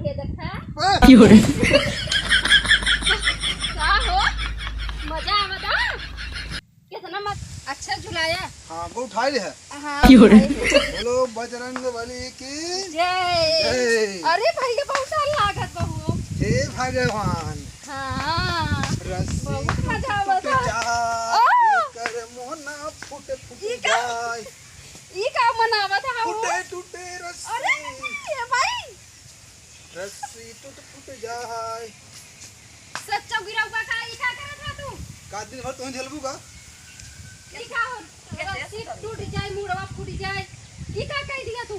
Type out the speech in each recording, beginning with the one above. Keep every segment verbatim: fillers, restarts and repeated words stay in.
ये देखा। ए! का हो? मजा आवता? कितना मत-, अच्छा झुलाया। हाँ, वो उठाई ले है। हाँ, बोलो बजरंग बली की जय। जय। अरे भैया, बहुत साल लागत बा हो। हे भगवान। हाँ। रस्सी बहुत मजा टूट आवत है। जाए, ओह! एकर मोना फूट फूट ई का? जाए। ई का मनावत है हो? टूटे टूटे रस्सी। अरे, ये भाई। रस्सी टूट फूट जाए। सच्चो गिरौआ का, ई का करत है तू? का दिन भर तोहन झेलबू का? ई का हो? रस्सी टूट जाए, मुड़वा फूट जाए। ई का कह दिया तू?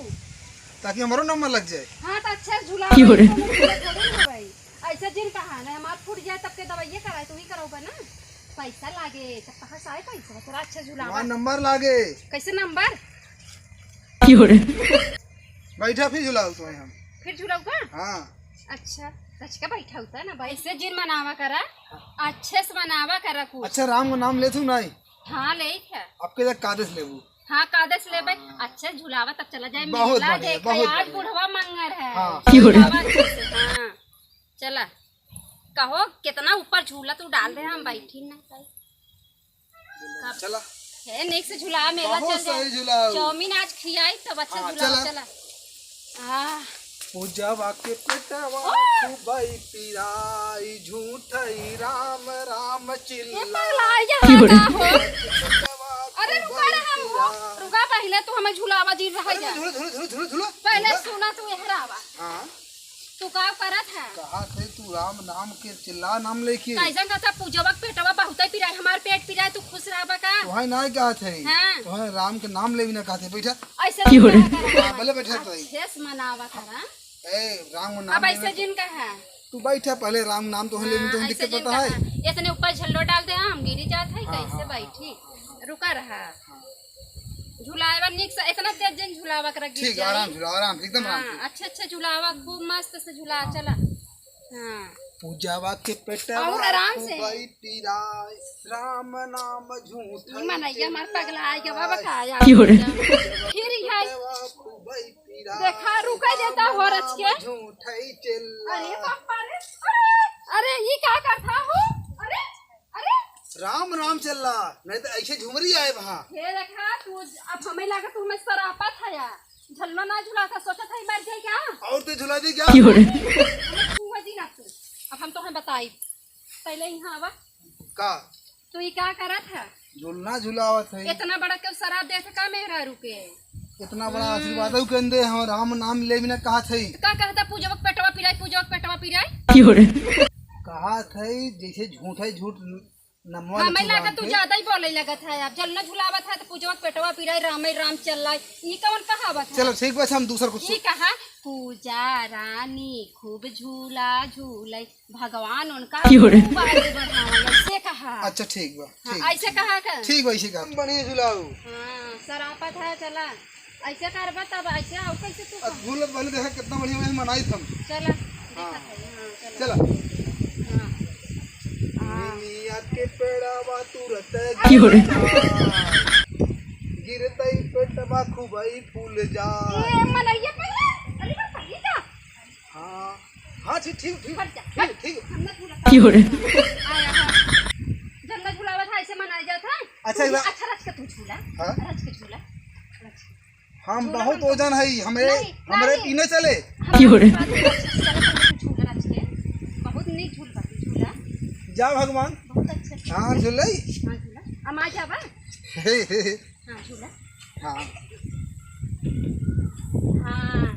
ताकि हमरो नंबर लग जाए। हाँ, तो अच्छा झूला क्यों रे? भाई, कोनो झूला थोड़े ना भाई। ऐसे जिन कहा ना, हमार फूट जाए तब के दवाइये कराए, तू ही करौबा ना। पैसा लागे, तब कहाँ से आए पैसा? तोरा अच्छा झूला हमार बा। नंबर लागे। कैसे नंबर? क्यों रे? बैठा फिर झुलाऊ तुम्हें हम। फिर झुलाऊ का? हाँ। अच्छा, रच के बैठा होता ना भाई। ऐसे जिन मनावा करा, अच्छे से मनावा करा कुछ। अच्छा, राम का नाम लेथू नहीं? हाँ, ले है। अब के कादे से लेबू? हाँ, कादे से लेबे। हाँ। अच्छा झुलावा तब चला जाए बहुत मेला बढ़िया, देखे, बहुत आज बढ़िया। बुढ़वा मंगर है। हाँ। झुलावा अच्छे से, हाँ। चला, कहो कितना ऊपर झूला तू डाल दे, हम बैठी ना पाई। चला। हे, नीक से झुला, मेला बहुत चल जाए। सही झुलाऊ। चाउमीन आज खियाई तब अच्छा हाँ, झुला, चला। चला। आह। पूजावा के पेटवा ओह! खूबई पिराई, झूठई राम राम ये चिल्ला। पगला, ये क्यों रे? का हो? पेटवा अरे रुका खूबई रहा हो, पिराई। रुका, पहले तू हमें झुलावा जी रहा अरे जा। झूलो, झूलो, झूलो, झूलो, झूलो। पहले झूलो। सुना तू यह रावा। हाँ। तू का करत है? कहा थे तू राम नाम के चिल्ला नाम लेके। कैसन कहता पूजवा के पेटवा बहुते पिराए, हमार पेट पिराए, तू खुश रहबा का? तोहे नाय कहा थे। हाँ। तोहे राम के नाम लेवी ना कहा थे, बैठा। ऐसे क्यों रे? नहीं कहा करा। हाँ, भले बैठा तो ही। अच्छे से मनावा करा। ए, राम नाम अब ऐसे लेवे जिन कहा। तू बैठा पहले, राम नाम तोहे लेवी हाँ, तो ऐसे दिक्कत जिन पता है? कहा। इतने ऊपर झल्लो डाल दे, हम गिरी जात है, हाँ, कैसे हाँ, बैठी? हाँ, हाँ, हाँ। रुका रहा। हाँ। झुलावा निक से, इतना तेज जिन झुलावा करा गिर ठीक, जाई। आराम झुलाओ, आराम से, एकदम आराम हाँ, से। अच्छा, अच्छा झुलावा, खूब मस्त से झुला, हाँ। चला। हाँ। पूजावा के पेटवा और आराम से। खूबई पिराई, राम नाम झूठई ई मनैया हमार चिल्लाई। पगला आइ गवा, बाबा का आया क्यों रे? फिर यहाँ पेटवा खूबई पिराई, देखा, रुका देता हो रच के। राम नाम झूठई चिल्लाई। अरे बाप रे, अरे, अरे, ई का करता हो? अरे, अरे। राम नाम चिल्ला, नहीं तो ऐसे झुमरी आए वहाँ। हे देखा, तू अब हमें लगा तू हमें सरापत है या। झलवा ना झुला था, सोचा था मर जाए क्या? और तो झुला दे क्या? क्यों रे? हमें छुआ जी ना तू। अब हम तो हमें बताई। पहले यहाँ आवा। का? तू ई का करत है? झुलना झुलावत है। इतना बड़ा क्यों शराब देत का मेहरारू के? इतना बड़ा हम्म। आशीर्वाद है, कहते हम राम नाम ले बिना कहा थे। तो का कहता पूजवा के पेटवा पिराई, पूजवा के पेटवा पिराई? क्यों रे? कहा थे जैसे झूठ है, झूठ नमवा हमें लगा तू ज्यादा ही बोले लगत है। अब जलना झुलावत है तो पूजवा के पेटवा पिराई, राम ही राम चल रहा है। ई कौन कहावत है? चलो ठीक बा, हम दूसर कुछ ई कहा, पूजा रानी खूब झूला झूले, भगवान उनका क्यों रे? खूब आगे बढ़ावे, ऐसे कहा। अच्छा ठीक बा, हाँ, ठीक, ऐसे ठीक। कहा कर। ठीक बा, ऐसे कहा। बढ़िया झुलाऊ। हाँ, सरापत है, चला। ऐसे करबा तब ऐसे आओ, कैसे तू अब कहा? झूलत बने देखा कितना बढ़िया बढ़िया मनाई थम। चला, हाँ। देखा था, हाँ, चला। चला। हाँ। हाँ। निमिया के पेड़ावा तुरत क्यों रे? गिरता, गिरता ही पेटवा खूबई फूल जा। ए, मनैया पहले, अरे बा, पहले जा। हाँ, हाँ, ठीक, ठीक, ठीक, हट जा, ठीक, हट। ठीक। हम ना झूला क्यों रे? आया, हाँ। जब ना झुलावा था, ऐसे मनाया जाता है। अच्छा, तू इधर अच्छा रच के तू झूला। हाँ? रच के झूला। रच के। हम झूला बहुत हम तो ओजन है, हमरे, नहीं, हमरे नहीं। पीने चले। हम क्यों रे? बात नहीं रच के चले, तू झूला रच के। बहुत नहीं झूल पाती, झूला। जा भगवान। बहुत अच्छे से। हाँ, झूले। हाँ, झूला। हम आ जावा। हे, हे, हे। हाँ, झूला। हाँ। हाँ,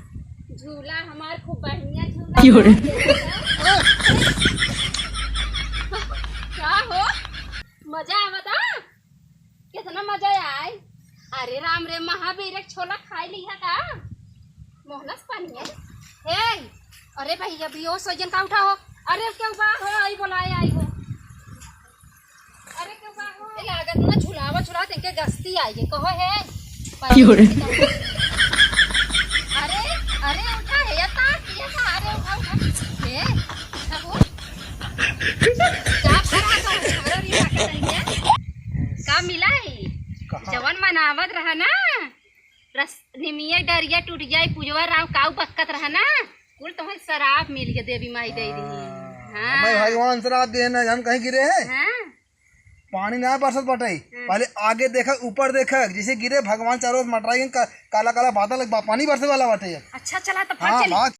झूला हमार खूब बढ़िया झूला क्यों रे? बा। का हो? मजा आवता? कितना मजा आए। अरे राम रे, महावीर एक छोला खाई ली है का? मोहनस पानी है। हे, अरे भैया, बियो सोजन का उठाओ। अरे क्यों बा हो, आई बोलाए, आई हो। अरे, क्यों बा हो? ए, लागत ना झुलावा झुलावा तेंके गस्ती आई है। कहो हे। क्यों रे? अरे, अरे, उठा हे, या ता, या ता, अरे, उठा, उठा। हे, उठा हो। का फरा कर, झगड़ा भी बात करेंगे। का मिला है? कहाँ? जवन मनावत रहा ना, रस-, निमिया डरिया टूट जाए, पूजवा राम काऊ बकत रहा ना, कुल तुम्हें श्राप मिल के देवी माई दे रही। हाँ। हाँ। हमें भगवान श्राप दे ना, हम कहीं गिरे हैं? हाँ। पानी ना बरसत बाटे। हाँ। पहले आगे देखा, ऊपर देखा, जैसे गिरे भगवान चारों ओर मटराई का-, काला काला बादल बा-, पानी बरसे वाला बाटे। अच्छा, चला तो फट हाँ, चली। बात